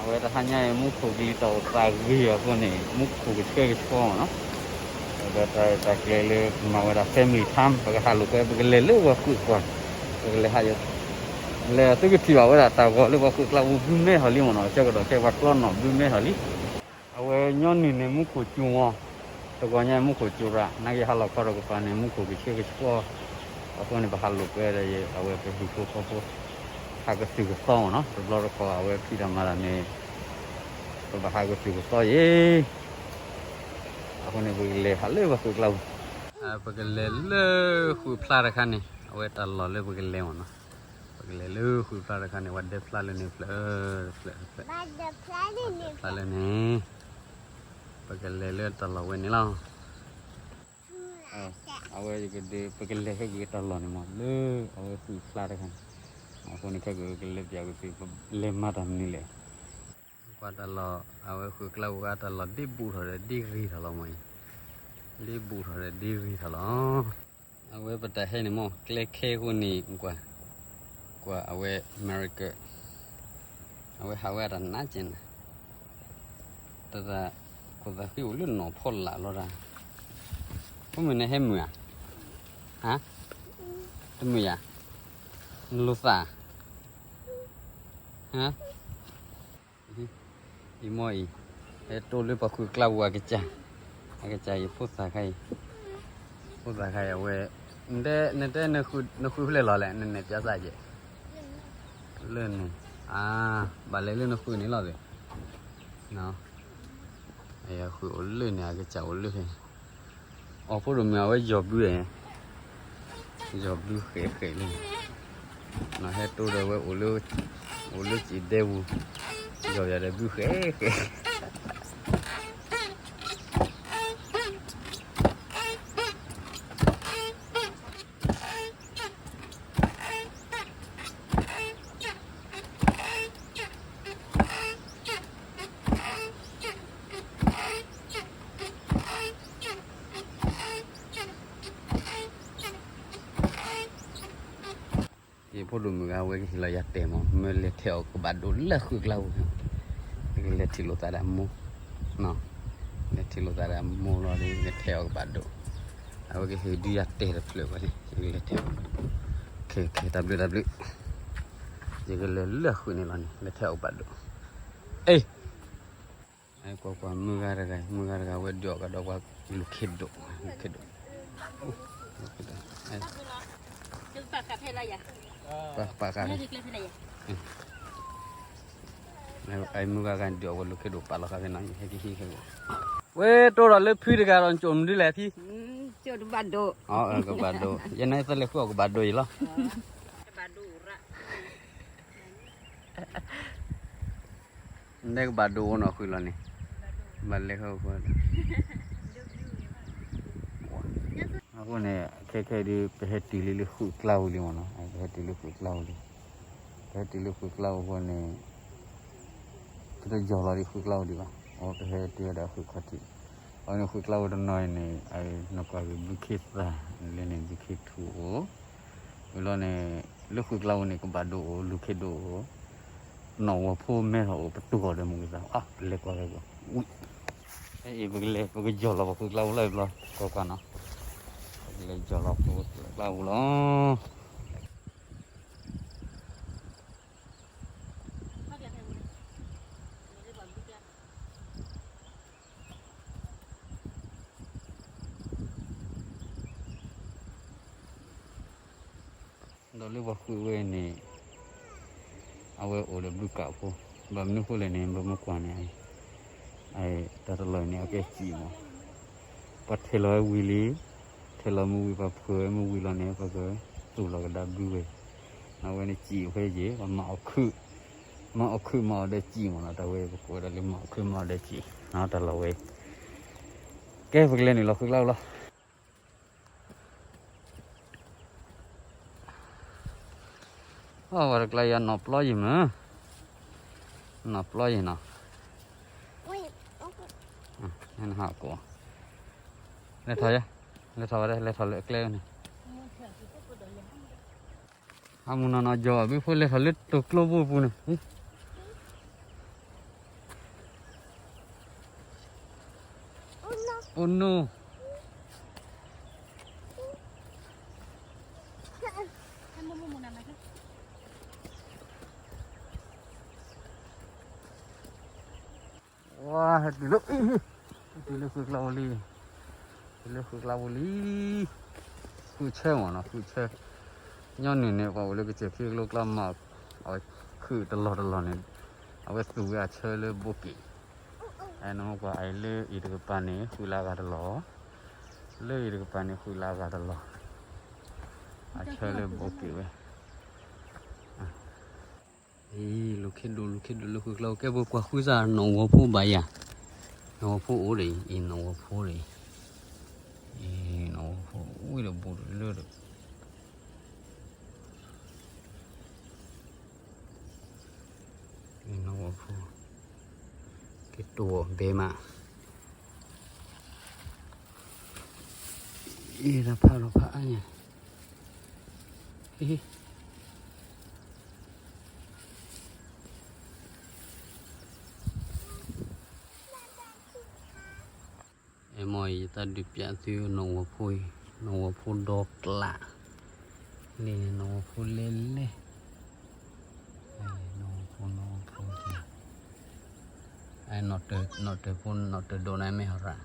အဝဲတဟါညါအံၤ မူခိၣ်ကလံၤတၢ်အိၣ်သးဂ့ၤအဃိန့ၣ် မူခိၣ်ကဆှဲကဆှီမ့ၢ်နီၤ. ဒီးတၢ်ရဲၣ်တၢ်ကျဲၤလၢမၤဝဲဒၣ် family time ပကဟးလိာ်ကွဲ ပကလဲၤလၢပှၤဃုာ်ကွၢ်, ပကလဲၤဟး လဲၤသုကထံၣ်ဘၣ်ဝဲဒၣ်တၢ်ဂီၤလၢပှၤဃုာ်ကျါပူၤဘုမဲထီၣ်လံမ့ၢ်နီၤ, ဆၢကတီၢ်ခဲပှၤကျီနီၣ်ဘုမဲထီၣ်လံ. အဝဲညီနုၢ်န့ၣ် မူခိၣ်စူၤဝီၤ, တဂီၤညါမူခိၣ်စူၤရၣ်, နာ်က့ဟါလီၤခီဒီးကပၤန့ၣ် မူခိၣ်ကဆှဲကဆှီ, အဃိန့ၣ် ပဟးလိာ်ကွဲဒီးအဝဲပဟံၣ်ဖိဃီဖိ ဟးကသုၣ်ကသီမ့ၢ်နီၤ, တဘျီတခီၣ် အဝဲဖံးတၢ်မၤတၢ်န့ၣ် ပဘၣ်ဟးကသုၣ်ကသီယ့ၣ်. အဃိန့ၣ် ပကလဲၤဟးလၢပှၤဃုာ်ကျါပူၤ, ပကလဲၤလၢဃုာ်ဖျါတခါန့ၣ် အဝဲတၢ်လီၢ်လၢပကလဲၤမ့ၢ်နီၤ, ပကလဲၤလၢဃုာ်ဖျါတခါန့ၣ် ဝဲဒၢဖျါလၢန့ၣ်ဖျၢၣ်, ဝဲဒၢဖျါလၢန့ၣ်, ပကလဲၤလၢတၢ်လီၢ်ဝဲန့ၣ်လီၤ. အဝဲ ပကလဲၤခဲက့ၤတၢ်လီၢ်န့ၣ်မ့ၢ် လၢအဝဲဃုာ်ဖျါတခါန့ၣ်, အဃိန့ၣ်ခဲက့ၤကလဲၤပျးက့ၤသု လဲၤမၤတၢ်မနုၤလဲၣ်. ကွၢ်တၢ်လီၢ် အဝဲဃုာ်ကျါပူၤ တၢ်လီၢ်ဒ့ဘူးထီၣ်ဒီးဒ့ဂ့ၤထီၣ်လီၤမ့ၢ်အံၤ, ဒ့ဘူးထီၣ်ဒီးဒ့ဂ့ၤထီၣ်လီၤ. အဝဲပတၢ်ဟဲန့ၣ်မ့ၢ် ကျဲခဲအဃိန့ၣ် ကွၢ်, ကွၢ်အဝဲ America အဝဲဟးဝဲအတၢ်နးကဲးနၤ, တၢ် ခိၣ်သးဃံအိၣ်လၢနီၢ်ဖီလာ်လီၤတၢ်, ဖိမုၣ်နဟဲမုာ်ဧါ, ဟါ, တမုာ်ယၤ, နလိာ်သး, ဟါ အံၤမ့ၢ်အံၤ, ဟဲတိၢ်လၢပှၤဃုာ်ကျါပူၤအကစၢ်, အကစၢ်အံၤ ဖိသၣ်ခါအံၤ, ဖိသၣ်ခါအံၤအဝဲ, နတဲ နဃုဖဲလဲၣ်လီၤလဲၣ် နနဲၣ်ပၠးစၢ်ကဲး, လၢန့ၣ်, အါ, ဘၣ်လဲၤလၢနဃုန့ၣ်လီၤသ့ၣ်, အဃုအိၣ်လၢန့ၣ် အကစၢ်အိၣ်လၢ အီၤဖိဒိၣ်မုၣ်အဝဲယီၤဘု, ယီၤဘုဃဲးဃဲးလံ, နဟဲတိၢ်ဒီးဝဲ အိၣ်လၢစံးဒဲပူၤ, ယီၤယၤဒီးဘုဃဲးဃဲး ယဖိဒိၣ်မုၣ်ဂၤ အဝဲကဟ့ၣ်လီၤယၤတဲာ်မး မ့ၢ်လဲၤထဲးအီၣ်ကဘၣ်ဒိၣ်လၢဃုာ်ကျါပူၤ, ယကလဲၤထံၣ်လိာ်သးဒီးမိၢ်, လဲၤထံၣ်လိာ်သးဒီးမိၢ်လီၤဒီး ယကထဲးအီၣ်ကဘၣ်ဒိၣ်, အဝဲကဟ့ၣ်ဒုးယၤတဲာ်တဖျၢၣ်ဘၣ်န့ၣ် ယကလဲၤထဲးအီၣ်, ခဲခဲတၢ်ဘျုးတၢ်ဘျုး, ယကလဲၤလၢဃုာ်န့ၣ်လီၤန့ၣ် လဲၤထဲးအီၣ်ကဘၣ်ဒိၣ်, အ့ ကွၢ်ကွၢ် မုၢ်ဂၤတဂၤ မုၢ်ဂၤတဂၤ ဝဲဒုးအီၣ်ကဒီးပှၤလူၤခ့ဒိၣ်, လူၤခ့ဒိၣ်, လူၤခ့ဒိၣ်, ပာ်ဃာ်ဖဲလဲၣ်, မုၢ်ဂၤဂၤဒုးအီၣ်ဝဲလူၤခ့ဒိၣ် ပာ်လီၤဃာ်ဖဲနီၤ ဟဲကဟံးခဲ, ဝဲတိၢ်ဒီးလၢဖုတဂၤဒီး နကၠိၣ်မနုၤလဲၣ်ဖံ, ကဘၣ်ဒိၣ်, ကဘၣ်ဒိၣ်, ယဲန့ၣ်သးလဲၤဃုအီၣ်ကဘၣ်ဒိၣ်အံၤလီၤ, ကဘၣ်ဒိၣ် နဲကဘၣ်ဒိၣ်အိၣ်နီၢ်ဃုာ်လီၤန့ၣ်, ဘၣ်လဲၤဃု, အဃိန့ၣ် ခဲခဲဒုး ပဟဲတုၤလံလၢဃုာ်ကျါပူၤလံမ့ၢ်နီၤ, ပဟဲတုၤလၢဃုာ်ကျါပူၤလံ, ပဟဲတုၤလၢဃုာ်ကျါပူၤအဃိန့ၣ် ပတယီၢ်လီၤဒံးဃုာ်ကျါပူၤဒံးဘၣ်, အဝဲပဟဲတုၤဝဲဒၣ်ဃုာ်ခီၣ်ထံး, အဝဲန့ၣ်ဃုာ်ကျါပူၤတနီၤအံၤန့ၣ် နကွၢ်က့ၤဘုခ့သၣ်, လၢန့ၣ်ဘုခ့ထူအိၣ်, ဝံၤလီၤန့ၣ် လၢဃုာ်ကျါပူၤန့ၣ် ကဘၣ်ဒိၣ်အိၣ် လူၤခ့ဒိၣ်အိၣ်, နီၢ်ဝီၤဖိမဲထီၣ်အိၣ် ပတူၢ်အီၤဒီးမုၢ်ကသး အါ ပလဲၤကွၢ်က့ၤ, အံၤ ပကလဲၤ ပကယီၢ်လီၤပဃုာ်ကျါပူၤလီၤဘျီ ကွၢ်ကွၢ်နီၤ, ပကလဲၤယီၢ်လီၤပဃုာ်ကျါပူၤလီၤ. ဒီးလၢပှၤဃုာ်ဝဲန့ၣ် အဝဲအိၣ်ဒီးဘုကးဖိ, ဘၣ်မနုၤဃိလဲၣ်န့ၣ် ပမ့ၢ်ကွၢ်န့ၣ် တၢ်တလီၢ်န့ၣ် အကဲစံာ်မး, ပှၤထဲးလီၤဝဲဝံၤလံ, ထဲးလီၤမ့ၢ်ဝံၤ ပှၤဖှၢၣ်ဝဲမ့ၢ်ဝံၤလီၤန့ၣ် ပကသူၣ်လီၤကဒါဘုဝဲ, အဝဲန့ၣ်စံာ်ဖဲယဲၢ် ပှၤမၤအီၣ်ခုၣ်, မၤအီၣ်ခုၣ်မၤအီၣ်ဒီးစံာ်မးနီၤ, တၢ်ဝဲပကိးဝဲဒၣ်လၢမၤအီၣ်ခုၣ်မၤအီၣ်ဒီးစံာ်, တၢ်လီၢ်ဝဲ, ကဲပကလဲၤနုာ်လီၤဃုာ်ကျါပူၤလီၤ. အဝဲတကျါယၤနီၢ်ပျီယံၤမး, နီၢ်ပျီယံၤနီၤ, နဟးကိး, လဲၤထီၣ်ယၤ, လဲၤထီၣ်ဝဲဒၣ် လဲၤထီၣ်လၢအကျဲန့ၣ်, အမုၢ်နီၢ်နီၢ်ယီၤဘၣ်ဘုဖိလဲၤထီၣ်လၢတိာ်ကျိဘိပူၤန့ၣ်, အိၣ်နိ ဝါ ဟဲတုၤလၢ ဟဲတုၤလၢဃုကျါဝံၤလံ, တုၤလၢဃုကျါဝံၤလံ, ဃုဆၢမ့ၢ်နီၤ ဃုဆၢ, ညီနုၢ်န့ၣ် ပှၤအိၣ်လၢကစၢၢ်ခံကလိကျါမး, အဝဲခုၣ်တလီၢ်တလီၢ်န့ၣ်, အဝဲသူၣ်ဝဲအဆၢလၢဘိက့ၣ်, အဲနမ့ၢ်ကွၢ်အံၤလၢအံၤတကပၤန့ၣ် ဃုလၢအဂၤတလီၢ်, လၢအံၤတကပၤန့ၣ် ဃုလၢအဂၤတလီၢ်, အဆၢလၢဘိက့ၣ်ဝဲ အံၤ လူၤခ့ဒိၣ် လူၤခ့ဒိၣ်လၢဃုကျါ ကဲပကွၢ်ဃုသးနီၣ်ဝီၤဖိဘၣ်ယၤ, နီၣ်ဝီၤဖိအိၣ်ဒီး အံၤနီၣ်ဝီၤဖိဒီး, အံၤနီၣ်ဝီၤဖိအိၣ်ဒီးဘူးတလၢဒီး, အံၤနီၣ်ဝီၤဖိ, က့ၤတိၢ်ဘဲမး အံၤတၢ်ဖးလီၤဖးအါညါ, အဲ မ်အံၤ ယသးဒုးပျးသုနီၣ်ဝီၤဖိအံၤ, နီၣ်ဝီၤဖိဒီကျး, လံန့ၣ်နီၣ်ဝီၤဖိလဲၣ်လဲၣ်, နီၣ်ဝီၤဖိ နီၣ်ဝီၤဖိ, နီၣ်တၢၤဖိ နီၣ်တၢၤဒိၣ်န့ၣ် မ့ၢ်ဟီရၣ်,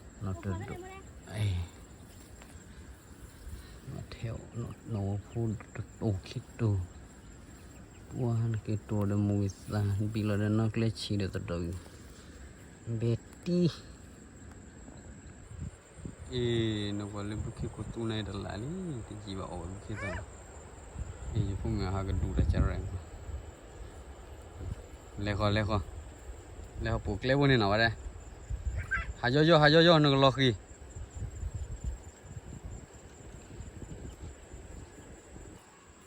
နီၣ်တၢၤဒိၣ်, အဲ ထဲ နီၣ်ဝီၤဖိတတိၢ်ခံတိၢ်, ပှၤနက့ၤတိၢ်ဒီးမူဂံၢ်သၣ် ဘံၣ်လီၤဒီးနီၢ်ကျဲဆံးဒီးသဒီးဂံၢ်, ဘဲတံၢ် အ့ၣ် နကွၢ်လၢဘုခ့ခိၣ်သူန့ၣ်တလးလံ, တယံာ်ဘၣ်အီၣ်ဘၣ်ဘုခ့သၣ်, အ့ၣ် ယဖိမုၣ်ဟးကဒူးတၢ်ကရဲၣ်, လဲၤဃီ လဲၤဃီ, လဲၤဃီပိာ်ကျဲဘိန့ၣ်နီၤဝဲဒၣ်, ဟးယီယီ ဟးယီယီ နကလီၤဃံၤ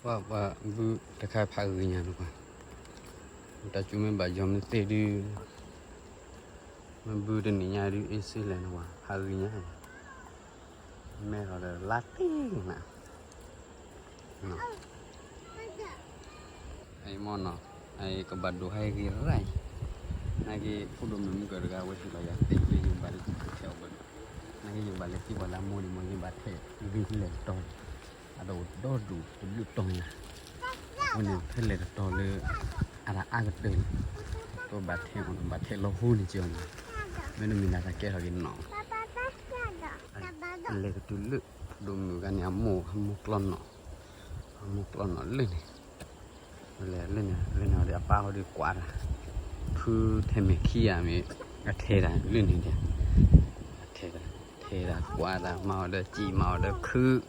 ပှၤ ပှၤဘုတခါဖးဂ့ၤညါနကွၢ်, တၢ်စူၤမ့ၢ်ဘၣ်ယီၤမ့ၢ်သ့ဒုး, မ့ၢ်ဘုတနံၤညါဒုး အ့ၣ်စ့လဲၣ်နကွၢ် ဖးဂ့ၤညါ, မဲထီၣ်ဒီးလါတ့ၢ်နၤ, အံၤမ့ၢ်နီၤ, အံၤကဘၣ်ဒိဟဲဂ့ၤရၣ်အံၤ, နာ်က့ဖိဒိၣ်မုၣ်မုၢ်ကၢၤတဂၤ အဝဲဟ့ၣ်လီၤယၤသ့ၣ်လၢယကဘၣ်လဲၤထဲးအီၣ်ဘၣ်, နာ်က့ယကဘၣ်လဲၤသံကွၢ်လၢအမိၢ်န့ၣ် မိၢ်ယဘၣ်ထဲးဂ့ၤဖဲလဲၣ်တတီၤ, အဒီးအိၣ်ဒီဒူၣ်တဘျုးတီၤညါ, အဝဲန့ၣ်ဖဲလဲၣ်တတီၤလၢ အတၢ်အါကတၢၢ်န့ၣ်, တဘၣ်ထဲးအီၤ ဘၣ်ထဲးလီၤဟိန့ၣ်က့ၤအီၤန့ၣ်, မ့ၢ်တမ့ၢ်ဒၣ်တၢ်ကဲထီၣ်က့ၤနီၤ, လဲၤကတုၤလၢ ဒိၣ်မုၣ်ဂၤန့ၣ် အမိၢ် အမိၢ်ကျီနီၣ်, အမိၢ်ကျီနီၣ်လၢန့ၣ်, လၢန့ၣ် လၢန့ၣ်ဒီးအပၢ်ဃီဒီးကွၢ်တၢ်, ဖုထဲးမဲာ်ခံဂၤမ့ၢ် အထဲးတၢ်လၢန့ၣ်ဒီး, အထဲးတၢ် ထဲးတၢ်ကွၢ်တၢ် မၤအီၤဒီးစံၣ် မၤအီၤဒီးခုၣ်,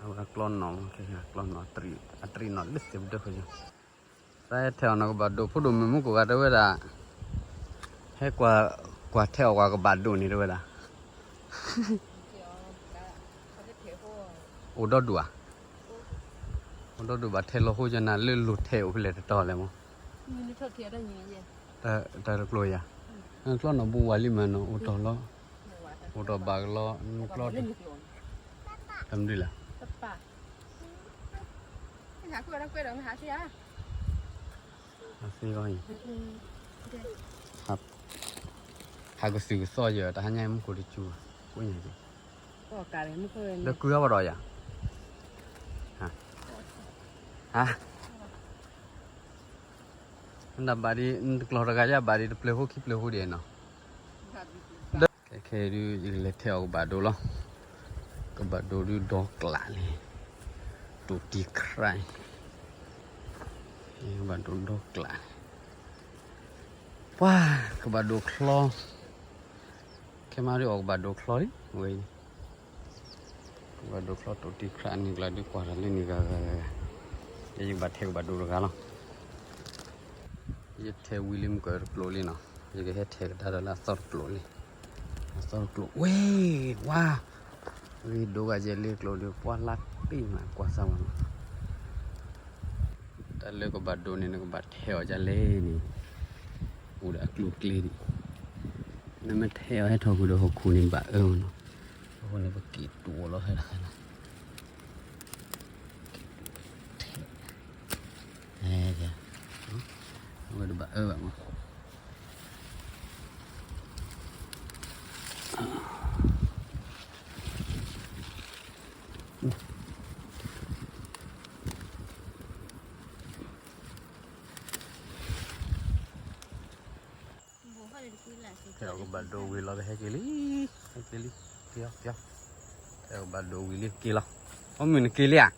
အဝဲကျီနီၣ် ကျီနီၣ် အတရံးနီၣ်လၢသ့ၣ်ပဒၢဃီ, သးဟဲထဲးအီၤနီၣ်ကဘၣ်ဒိၣ် ဖိဒိၣ်မုၣ်မုၢ်ကိးဂၤတဲဝဲဒၣ်, ဟဲကွၢ် ကွၢ်ထဲးအီၤကွၢ်ကဘၣ်ဒိၣ်န့ၣ်တဲဝဲဒၣ်, အိၣ်ဒီဒူၣ်ဧါ, အိၣ်ဒီဒူၣ်ဘၣ်ထဲးလီၤဟိကနၤလၢလိၤထဲးအိၣ်ဖဲလဲၣ်တတီၤလဲၣ်မး, တၢ်တကျိၤယၤ, ကျီနီၣ်ဘူးဝါလံမးနီၤ အိၣ်တီၢ်လီၤ, အိၣ်တီၢ်ဘၣ်ကလီ ကျီ, တမဒုလၢ အသ့အီၤအံၤ, ဟးကသုၣ်ကသီယဲၢ် တဟါညါမူခိၣ်တစူၤ, ကိးညါက့ၤ, လၢကုၤအဘၣ်ဒီးယၤ, ဟါ, နဘၣ်ဒ် နတကျီၢ်တဂၤယဘၣ်ဒ်တပျၢၤဃိခံပျၢၤဃိဒ်နီၤ ခဲခဲဒုး ယကလဲၤထဲးအီၤကဘၣ်ဒိၣ်လီၤ, ကဘၣ်ဒိၣ်ဒုးဒီကျးလံ, တိၢ်တံၢ်ခရၣ်, ကဘၣ်ဒိၣ်ဒီကျး, ပှၤ ကဘၣ်ဒိၣ်ချီ, ခဲမးဒုးအီၤကဘၣ်ဒိၣ်ချီလံ, ဝဲ ကဘၣ်ဒိၣ်ချီတိၢ်တံၢ်ခရၣ်န့ၣ်ကျါဒုးကွၢ်တၢ်လၢန့ၣ်ဂၤဂၤဂၤဂၤ, ယကဘၣ်ထဲးကဘၣ်ဒိၣ်တဂၤလီၤ, ယထဲးဝံၤလံမုၢ်ကၢၤတကျိၤလံနီၤ, ယကဟဲထဲးကဒါဒီးလၢအသီတကျိၤလံ, အသီတကျိၤဝဲ, ဝါ, ဂ့ၤဒိၣ်ဂၤယဲၢ်လံကျိၤဒုး ပှၤလါတ့ၢ်မးကွၢ်စၢ်ဝဲနီၤ တၢ်လၢကဘၣ်ဒိၣ်န့ၣ် နကဘၣ်ထဲးအီၤဒ်လဲၣ်န့ၣ်, အိၣ်ဒီးအကျိၤအကျဲဒံး, နမ့ၢ်ထဲးအီၤဟဲထီၣ်ဃုာ်ဒီးဟီၣ်ခိၣ်န့ၣ်ဘၣ်အၢမးနီၤ, အဃိန့ၣ် ပက့ၤတိၢ်လီၤဟဲလီၤ, ထဲး, အဝဲတဘၣ်အၢဘၣ်မး ပ ကဘၣ်ဒိဝံၤလီၤ ပဟဲက့ၤလံ, ဟဲက့ၤလံ, က့ၤလီၤ, က့ၤလီၤ, ကဘၣ်ဒိဝံၤလံ က့ၤလီၤ, အိၣ်မုၢ်နက့ၤလံဧါ,